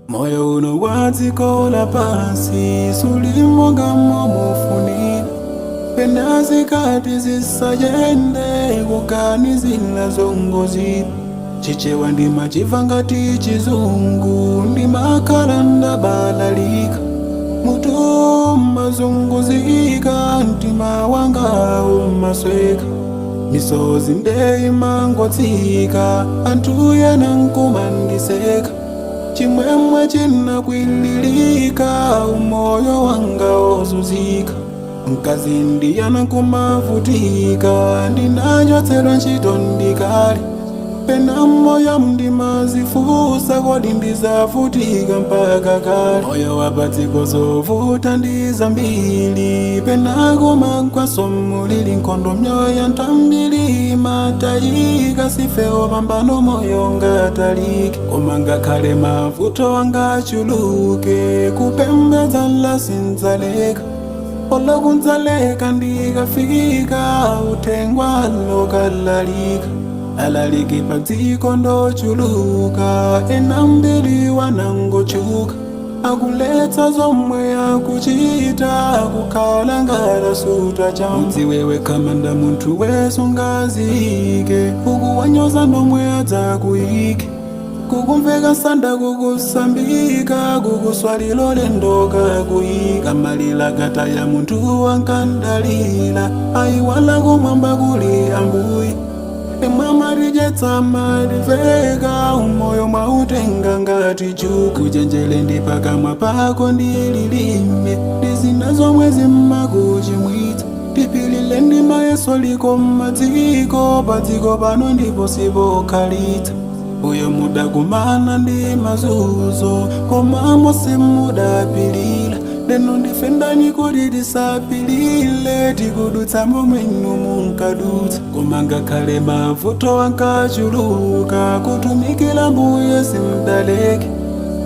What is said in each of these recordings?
Moyo uno wa dziko lapansi suli monga momufunira, pena zikati zisayende kuganizira zongozi. Chichewa ndimachimva ngati chizungu, ndimakhala ndabalalika, mutu mazunguzika, mtima wanga umasweka, misozi ndeyimangotsika, anthu ena nkumandiseka, chimwemwe chinakwililika, umoyo wanga ozuzika, mkazi ndiyana nkumavutika, ndinachotsedwa ntchito ndikali. Pena moyo ndimazifunsa, kodi ndizavutika mpaka kale? Moyo wapadziko zovuta ndi zambiri, pena kumagwaso mulili, nkhondo myoyo ntambiri matayika, sifewo pambano moyo ngatalike. Koma ngakhale mavuto angachuluke, kupembedza lasinzaleka, olokunzaleka ndikafika utengwa lokalalika, alaliki padziko ndochuluka, ena mbiri wanangochuka, akuletsa zomwe akuchita, kukhala ngalasuta cha mudziwewe kamanda munthu wesungazike, ukuwanyoza nomwe adzakuyike, kukumveka sanda kukusambika, kukuswalilo lendoka kuyika, malila kataya munthu wankandalila, ayiwala kumwamba kuli ambuye. Imwamarijetsa mariveka, umoyo mwautenga ngati chuku, kuchenjele ndi pakamwa pako ndi lilime, ndi zina zomwe zimakuchimwitsa. Tipilile ndi mayeso liko mmadziko, padziko pano ndipo sipokhalitsa. Uyo mudakumana ndi mazuzo, koma mose mudapilira, leno ndife ndani kuti tisapilire? Tikudutsa momwenu munkadutsa. Koma ngakhale mavuto ankachuluka, kutumikira mbuye simdaleke,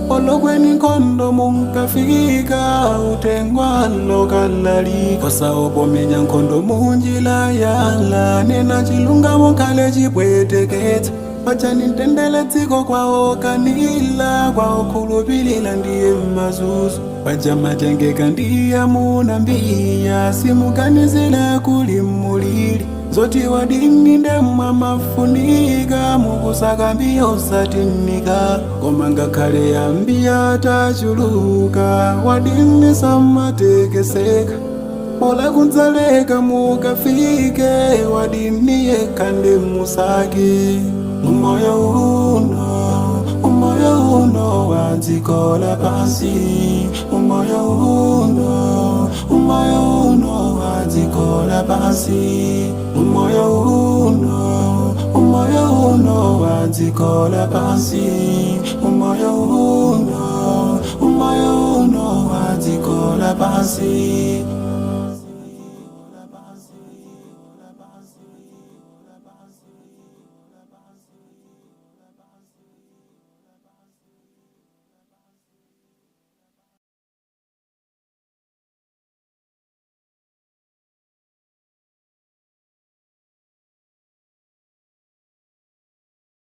olokweni nkhondo munkafika utengwa lokalalika, osaopomenya nkhondo munjila yala, nena chilungamo khale chipweteketsa, pachani mtendele dziko kwawo kanila, kwawo khulupilira ndiye mazuzu, paja matengeka ndiye munambiya, simuganizira kuli mulili, zoti wadini ndemwa mafunika, mukusaka mbiya osatinika. Koma ngakhale yambiya tachuluka, wadini samatekeseka, pola kunzaleka mukafike, wadini yekha ndi musake. Umoyo uno, umoyo uno wa dziko lapansi, umoyo uno, umoyo uno wa dziko lapansi, umoyo uno, umoyo uno wa dziko lapansi, umoyo uno, umoyo uno wa dziko lapansi.